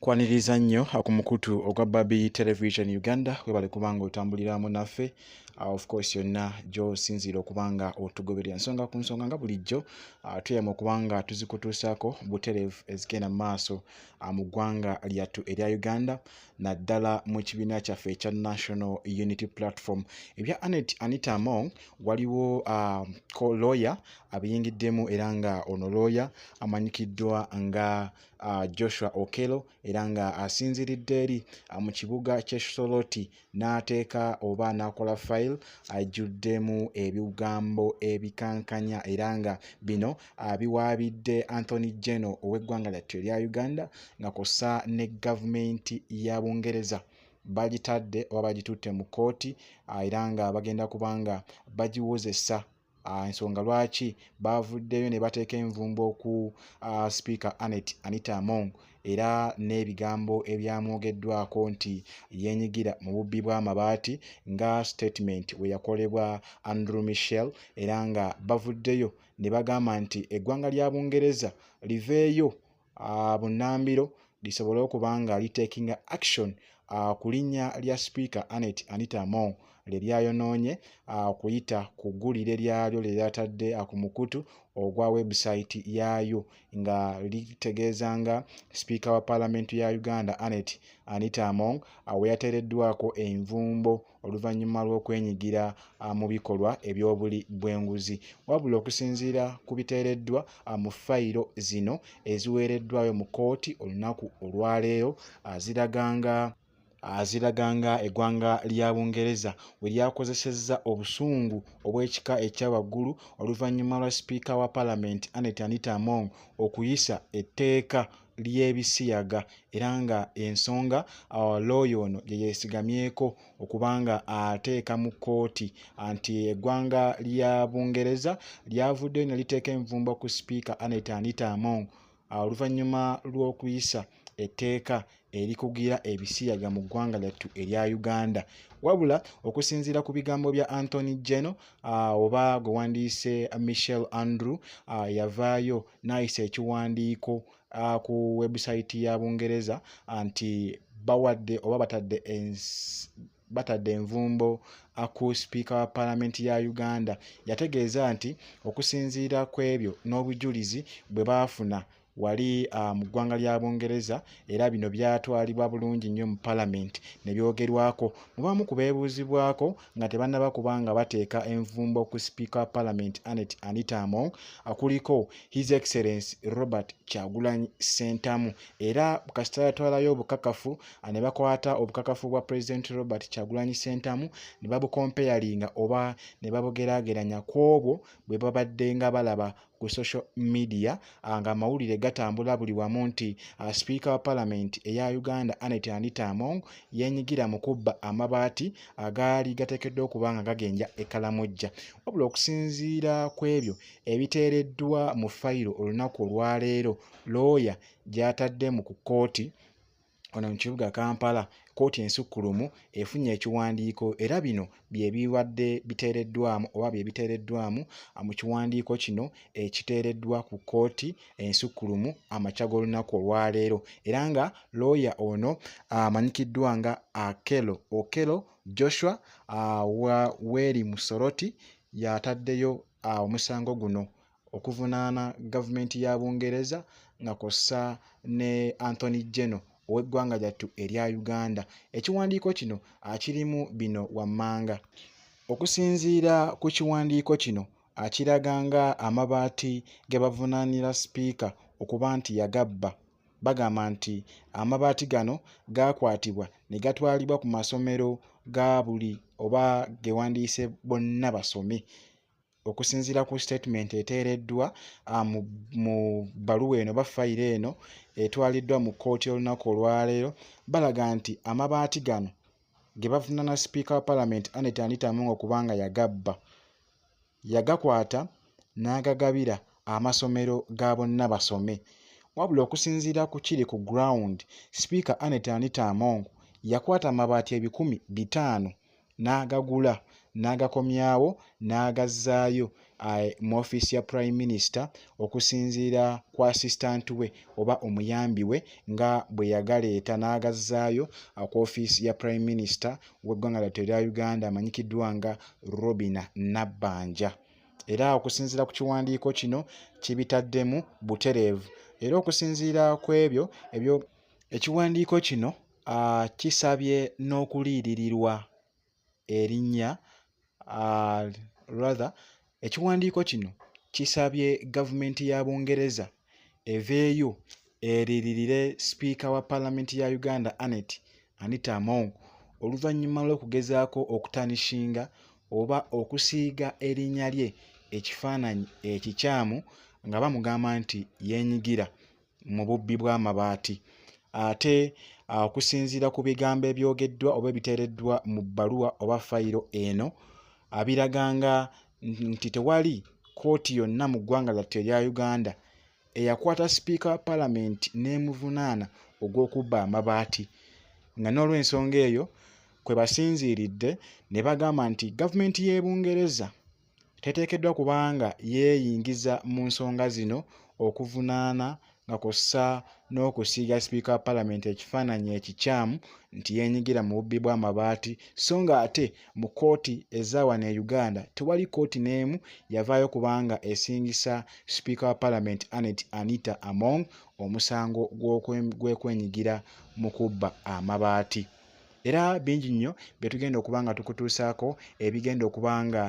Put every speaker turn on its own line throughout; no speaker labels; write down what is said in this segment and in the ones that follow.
Kwaniriza nnyo ku mukutu ogwa Babi Television Uganda. Webale kubanga otambuliramu naffe. Of course yonna gy'osinziira okuba nga otugoberera nsonga ku nsonga, nga bulijjo tuyama okuba nga tuzikutuusaako butereevu ezigenda mu maaso mu ggwanga lyattu erya Uganda, naddala mu kibiina kyaffe ekya National Unity Platform. Ebya Annet Anita Among, waliwo lawyer abiyingiddemu, era nga ono lawyer amanyikiddwa nga Joshua Okello, era nga asinziridde eri mu kibuga ky'e Soroti n'ateeka oba n'akola file ajjuddemu ebigambo ebikankanya, era nga bino biwaabidde Attorney General ow'eggwanga lyattu erya Uganda, nga kw'ossa ne gavumenti ya Bungereza. Bagitadde oba bagitutte mu kkooti, era nga bagenda kubanga bagiwozesa ensonga lwaki bavuddeyo ne bateeka envumbo ku Sipiika Annet Anita Among, era n'ebigambo ebyamwogeddwako nti yeenyigira mu bubbi bw'amabaati, nga statement we yakolebwa Andrew Michel. Era nga bavuddeyo ne bagamba nti eggwanga lya Bungereza liveeyo bunnambiro lisobole okuba nga litakinga action ku linnya lya Sipiika Annet Anita Among lye lyayonoonye okuyita ku ggulire lyalyo lye lyatadde ku mukutu ogwa website yaayo, nga litegeeza nga Sipiika wa Paalamenti ya Uganda Annet Anita Among we yateereddwako envumbo oluvannyuma lw'okwenyigira mu bikolwa eby'obuli bw'enguzi. Wabula okusinziira ku biteereddwa mu fayiro zino eziweereddwayo mu kkooti olunaku olwaleero, ziraga nga eggwanga lya Bungereza we lyakozesezza obusungu obw'ekika ekya waggulu oluvannyuma lwa Sipiika wa Paalamenti Annet Anita Among okuyisa etteeka ly'ebisiyaga, era nga ensonga looya ono gye yeesigamyeko okuba nga ateeka mu kkooti nti eggwanga lya Bungereza lyavuddeyo ne liteeka envumbo ku Sipiika Annet Anita Among oluvannyuma lw'okuyisa etteeka erikugira ebisiyaga mu ggwanga lyattu erya Uganda. Wabula okusinziira ku bigambo bya Attorney General oba gwe wandiise Michel Andrew, yavaayo n'ayisa ekiwandiiko ku website ya Bungereza nti bawadde oba batadde envumbo ku Sipiika wa Paalamenti ya Uganda. Yategeeza nti okusinziira ku ebyo n'obujulizi bwe baafuna wali mu ggwanga lya Bungereza, era bino byatwalibwa bulungi nnyo mu Paalamenti ne byogerwako mu bamu ku beebuuzibwako nga tebannaba kuba nga bateeka envumbo ku Sipiika wa Paalamenti Annet Anita Among, kuliko His Excellence Robert Kyagulanyi Ssentamu. Era kasita yatwalayo obukakafu ne bakwata obukakafu bwa President Robert Kyagulanyi Ssentamu ne babucomparinga oba ne babugeraageranya ku obwo bwe babadde nga balaba ku social media, ng'amawulire gatambula buli wamu nti Sipiika wa Paalamenti eya Uganda Annet Anita Among yeenyigira mu kubba amabaati agaali gateekeddwa okuba nga gagenja e Kalamojja. Wabula okusinziira ku ebyo ebiteereddwa mu fayiro olunaku olwaleero looya gy'atadde mu ku kkooti wano mu kibuga Kampala, kkooti ensukkulumu efunye ekiwandiiko, era bino bye bibadde biteereddwamu oba bye biteereddwamu mu kiwandiiko kino ekiteereddwa ku kkooti ensukkulumu amakya g'olunaku olwaleero, era nga looya ono amanyikiddwa nga Akello Okello Joshua wa Weeri Musoroti y'ataddeyo omusango guno okuvunaana gavumenti ya Bungereza, nga kw'ossa ne Attorney General ow'eggwanga lyattu erya Uganda. Ekiwandiiko kino kirimu bino wammanga. Okusinziira ku kiwandiiko kino, akiraga nga amabaati ge bavunaanira Sipiika okuba nti yagabba. Bagamba nti amabaati gano gaakwatibwa ne gatwalibwa ku masomero ga buli oba ge wandiise Bonna Basome. Okusinziira ku statement eteereddwa mu bbaluwa eno oba fayiro eno etwaliddwa mu kkooti olunaku olwaleero, balaga nti amabaati gano ge bavunaana Sipiika wa Paalamenti Annet Anita Among okuba nga yagabba, yagakwata n'agagabira amasomero ga Bonna Basome. Wabula okusinziira ku kiri ku ground, Sipiika Annet Anita Among yakwata amabaati 500,000 n'agagula. n'agakomyawo n'agazzaayo mu ofiisi ya Prime Minister okusinziira ku assistant we oba omuyambi we nga bwe yagaleeta n'agazzaayo ku ofiisi ya Prime Minister w'eggwanga lyattu erya Uganda amanyikiddwa nga Robinah Nabbanja. Era okusinziira ku kiwandiiko kino kibitaddemu butereevu, era okusinziira ku ebyo ebyo ekiwandiiko kino kisabye n'okuliiririrwa erinnya, rather ekiwandiiko kino kisabye gavumenti ya Bungereza eveeyo eriiririre sipiika wa paalamenti ya Uganda Annet Anita Among oluvannyuma lw'okugezaako okutarnishinga oba okusiiga erinnya lye ekifaananyi ekikyamu nga bamugamba nti yeenyigira mu bubbi bw'amabaati. Ate okusinziira ku bigambo ebyogeddwa oba ebiteereddwa mu bbaluwa oba fayiro eno, biraga nga nti tewali kkooti yonna mu ggwanga lyattu erya Uganda eyakwata sipiika wa paalamenti n'emuvunaana ogw'okubba amabaati, nga n'olw'ensonga eyo kwe basinziiridde ne bagamba nti gavumenti y'e Bungereza teteekeddwa kubanga yeeyingiza mu nsonga zino okuvunaana nga kw'ossa n'okusiiga sipiika wa paalamenti ekifaananyi ekikyamu nti yeenyigira mu bubbi bw'amabaati, so ng'ate mu kkooti eza wano e Uganda tewali kkooti n'emu yavaayo kubanga esingisa sipiika wa paalamenti Annet Anita Among omusango gw'okwenyigira mu kubba amabaati. Era bingi nnyo bye tugenda okuba nga tukutuusaako ebigenda okuba nga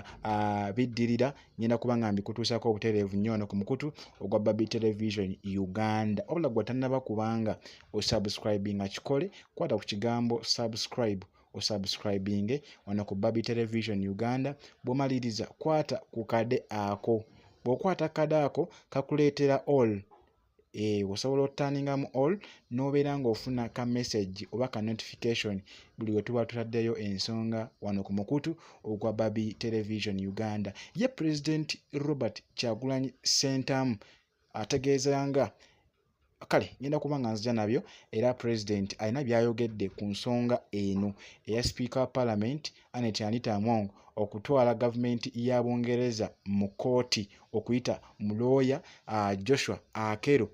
biddirira, ngenda kuba nga mbikutuusaako obutereevu nnyo wano ku mukutu ogwa Babi Television Uganda. Wabula gwe tannaba kubanga osubscribinga, kikole, kwata ku kigambo subscribe osubscribinge wano ku Babi Television Uganda. Bw'omaliriza kwata ku kade ako, bw'okwata kade ako kakuleetera all, osobola oturningamu all n'obeera ng'ofuna ka message oba ka notification buli we tuba tutaddeyo ensonga wano ku mukutu ogwa Babi Television Uganda. Ye President Robert Kyagulanyi Ssentamu ategeeza nga kale ngenda kuba nga nzija nabyo, era President alina by'ayogedde ku nsonga eno eya sipiika wa paalamenti Annet Anita Among okutwala gavumenti ya Bungereza mu kkooti okuyita mu looya Joshua Akello.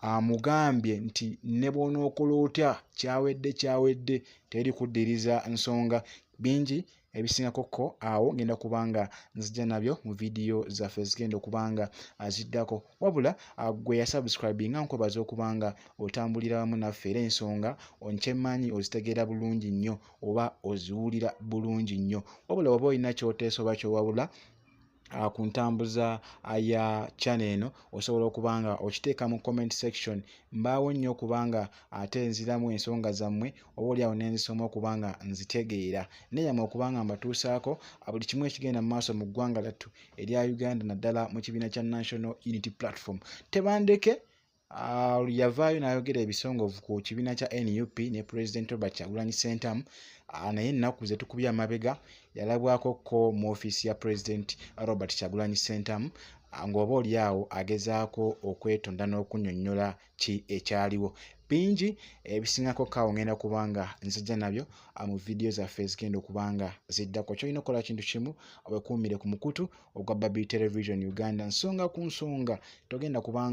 Amugambye nti ne bw'onookola otya kyawedde kyawedde, teri kuddiriza nsonga. Bingi ebisingako ko awo ngenda kuba nga nzija nabyo mu vidiyo zaffe zigenda okuba nga ziddako. Wabula gwe yasubscribinga nkwebaza okuba nga otambulira wamu naffe, era ensonga nkyemmanyi ozitegeera bulungi nnyo oba oziwulira bulungi nnyo. Wabula oba olina ky'oteesa oba ky'owabula ku ntambuza ya channel eno, osobola okuba nga okiteeka mu comment section. Mbaawo nnyo okuba nga ate nziramu ensonga zammwe, oba oliawo ne nzisoma okuba nga nzitegeera, neeyama okuba nga mbatuusaako buli kimu ekigenda mu maaso mu ggwanga lyattu erya Uganda, naddala mu kibiina kya National Unity Platform. Tebandeke yavaayo n'ayogera ebisongovu ku kibiina kya NUP ne President Robert Kyagulanyi Ssentamu, naye ennaku ze tukubye amabega yalabwako ko mu ofiisi ya President Robert Kyagulanyi Ssentamu ng'oba oli awo agezaako okwetonda n'okunnyonnyola ki ekyaliwo. Bingi ebisingako kaawo ngenda kuba nga nzija nabyo mu vidiyo zaffe ezigenda okuba nga ziddako. Ky'olina okukola kintu kimu, wekuumire ku mukutu ogwa Babi Television Uganda, nsonga ku nsonga togenda kubanga